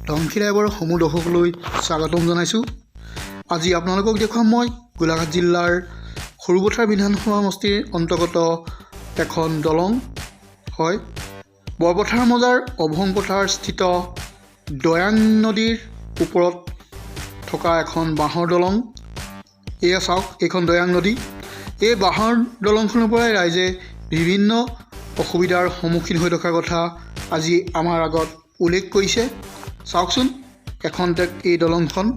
ধনশিৰি লাইভৰ সমূহ দৰ্শকলৈ স্বাগতম জনাইছোঁ। আজি আপোনালোকক দেখুৱাম মই গোলাঘাট জিলাৰ সৰুপথাৰ বিধানসভা সমষ্টিৰ অন্তৰ্গত এখন দলং হয়। বৰপথাৰ মৌজাৰ অভংপথাৰস্থিত দয়াং নদীৰ ওপৰত থকা এখন বাঁহৰ দলং। এয়া চাওক, এইখন দয়াং নদী। এই বাঁহৰ দলংখনৰ পৰাই ৰাইজে বিভিন্ন অসুবিধাৰ সন্মুখীন হৈ থকাৰ কথা আজি আমাৰ আগত উল্লেখ কৰিছে। চাওকচোন এখন্তেক এই দলংখন।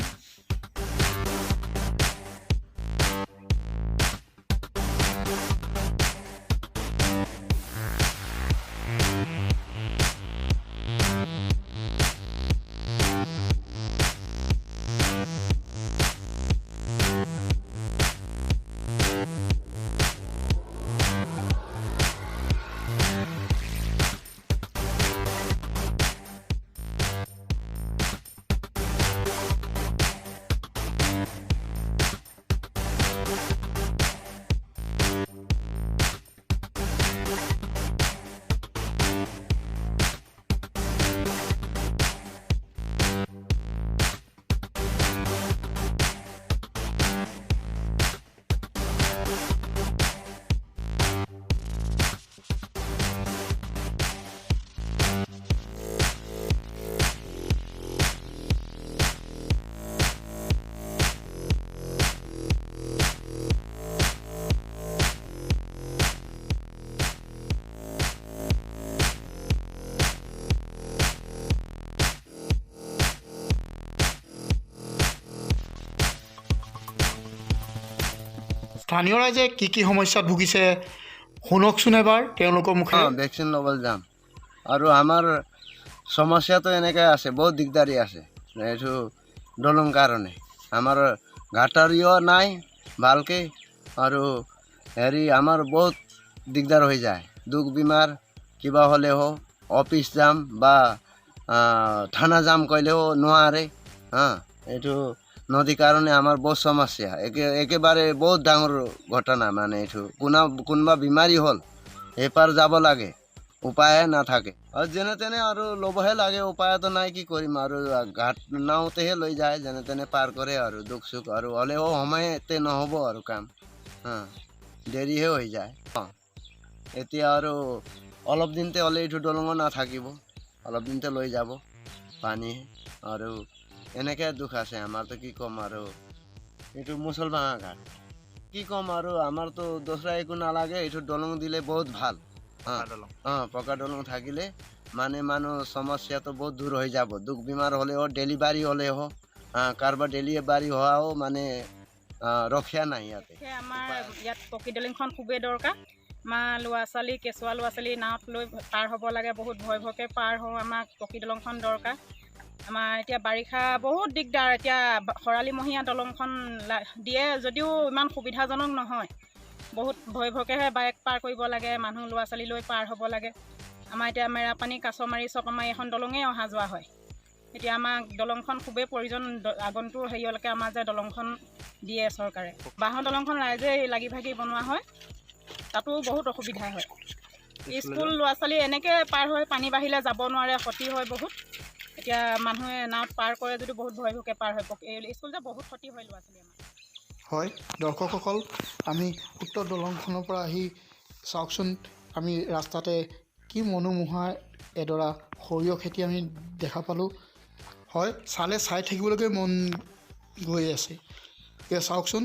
স্থানীয় ৰাইজে কি কি সমস্যাত ভুগিছে, শুনকচোন এবাৰ তেওঁলোকৰ মুখেৰে। অঁ, ভেকচিন ল'বলৈ যাম। আৰু আমাৰ সমস্যাটো এনেকৈ আছে, বহুত দিগদাৰী আছে এইটো দলং কাৰণে। আমাৰ গাটাৰিও নাই ভালকৈ আৰু হেৰি আমাৰ বহুত দিগদাৰ হৈ যায়। দুখ বেমাৰ কিবা হ'লেও অফিচ যাম বা থানা যাম ক'লেও নোৱাৰে। হা, এইটো নদীৰ কাৰণে আমাৰ বহুত সমস্যা, একেবাৰে বহুত ডাঙৰ ঘটনা। মানে এইটো কোনোবা বেমাৰী হ'ল, সেইপাৰ যাব লাগে, উপায়ে নাথাকে আৰু যেনে তেনে আৰু ল'বহে লাগে, উপায়তো নাই, কি কৰিম আৰু। ঘাট নাওতেহে লৈ যায়, যেনে তেনে পাৰ কৰে আৰু দুখ চুখ আৰু হ'লেও সময়তে নহ'ব আৰু কাম, হা, দেৰিহে হৈ যায়। অঁ, এতিয়া আৰু অলপ দিনতে হ'লে এইটো দলঙো নাথাকিব, অলপ দিনতে লৈ যাব পানী আৰু এনেকৈ দুখ আছে আমাৰতো, কি ক'ম আৰু। এইটো মুছলভাঙা ঘাট, কি ক'ম আৰু, আমাৰতো দোসৰা একো নালাগে, এইটো দলং দিলে বহুত ভাল। অঁ, পকা দলং থাকিলে মানে মানুহ সমস্যাটো বহুত দূৰ হৈ যাব। দুখ বেমাৰ হ'লেও, ডেলিভাৰী হ'লেও, কাৰোবাৰ ডেলিভাৰী হোৱাও মানে ৰখীয়া নাই ইয়াতে। আমাৰ ইয়াত পকী দলংখন খুবেই দৰকাৰ। আমাৰ ল'ৰা ছোৱালী, কেঁচুৱা ল'ৰা ছোৱালী নাৱত লৈ পাৰ হ'ব লাগে, বহুত ভয় ভয়কৈ পাৰ হওঁ। আমাক পকী দলংখন দৰকাৰ। আমাৰ এতিয়া বাৰিষা বহুত দিগদাৰ। এতিয়া খৰালিমহীয়া দলংখন দিয়ে যদিও ইমান সুবিধাজনক নহয়, বহুত ভয় ভয়কৈহে বাইক পাৰ কৰিব লাগে, মানুহ ল'ৰা ছোৱালী লৈ পাৰ হ'ব লাগে। আমাৰ এতিয়া মেৰাপানী, কাছমাৰী চব আমাৰ এইখন দলঙেই অহা যোৱা হয়। এতিয়া আমাক দলংখন খুবেই প্ৰয়োজন। আগন্তুক হেৰিয়লৈকে আমাৰ যে দলংখন দিয়ে চৰকাৰে। বাঁহৰ দলংখন ৰাইজে লাগি ভাগি বনোৱা হয়, তাতো বহুত অসুবিধা হয়। স্কুল ল'ৰা ছোৱালী এনেকৈ পাৰ হৈ পানী বাঢ়িলে যাব নোৱাৰে, ক্ষতি হয় বহুত। এতিয়া মানুহে নাৱত পাৰ কৰে যদিও বহুত ভয় ভয়কৈ পাৰ হয়। স্কুল যে বহুত ক্ষতি হয় ল'ৰা ছোৱালী আমাৰ। হয় দৰ্শকসকল, আমি উত্তৰ দলংখনৰ পৰা আহি চাওকচোন, আমি ৰাস্তাতে কি মনোমোহা এডৰা সৰিয়হ খেতি আমি দেখা পালোঁ। হয়, চালে চাই থাকিবলৈকে মন গৈ আছে। এয়া চাওকচোন,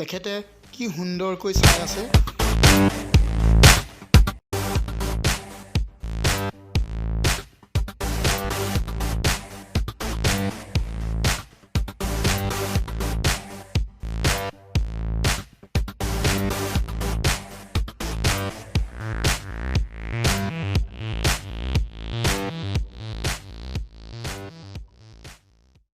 এখেতে কি সুন্দৰকৈ চাই আছে।